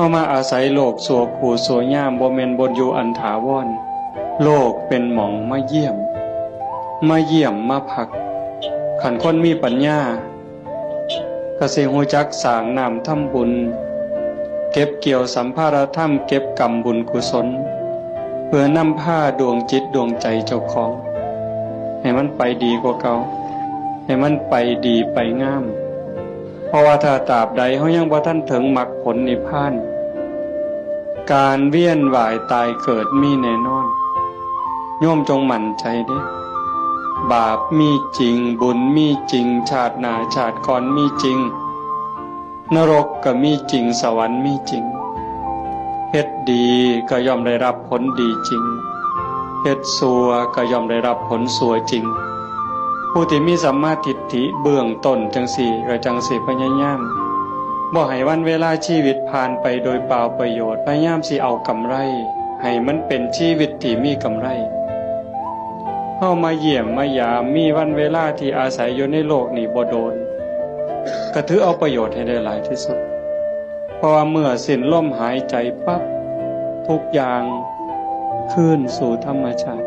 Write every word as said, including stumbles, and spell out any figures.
ราะมาอาศัยโลกชั่วครูชั่วยาม บ่แม่นบ่อนอยู่อันถาวร โลกเป็นหม่องมาเยี่ยม มาเยี่ยมมาพัก คันคนมีปัญญา ก็สิฮู้จักสร้างน้ำทำบุญ เก็บเกี่ยวสัมภาระธรรม เก็บกำบุญกุศล เพื่อนำพาดวงจิตดวงใจเจ้าของ ให้มันไปดีกว่าเก่า ให้มันไปดีไปงาม เพราะว่าถ้าตราบใดเฮายังบ่ทันถึงมรรคผลนิพพาน การเวียนว่ายตายเกิดมีแน่นอน โยมจงมั่นใจเด้ บาปมีจริง บุญมีจริง ชาติหน้าชาติก่อนมีจริง นรกก็มีจริง สวรรค์มีจริง เฮ็ดดีก็ย่อมได้รับผลดีจริง เฮ็ดชั่วก็ย่อมได้รับผลชั่วจริง ผู้ที่มีสัมมาทิฏฐิเบื้องต้นจั่งซี้ ก็จั่งสิพยายาม บ่ให้วันเวลาชีวิตผ่านไปโดยเปล่าประโยชน์ พยายามสิเอากำไร ให้มันเป็นชีวิตที่มีกำไร เฮามาเยี่ยมมายาม มีวันเวลาที่อาศัยอยู่ในโลกนี้บ่โดน ก็ถือเอาประโยชน์ให้ได้หลายที่สุด เพราะว่าเมื่อสิ้นลมหายใจปั๊บ ทุกอย่างคืนสู่ธรรมชาติ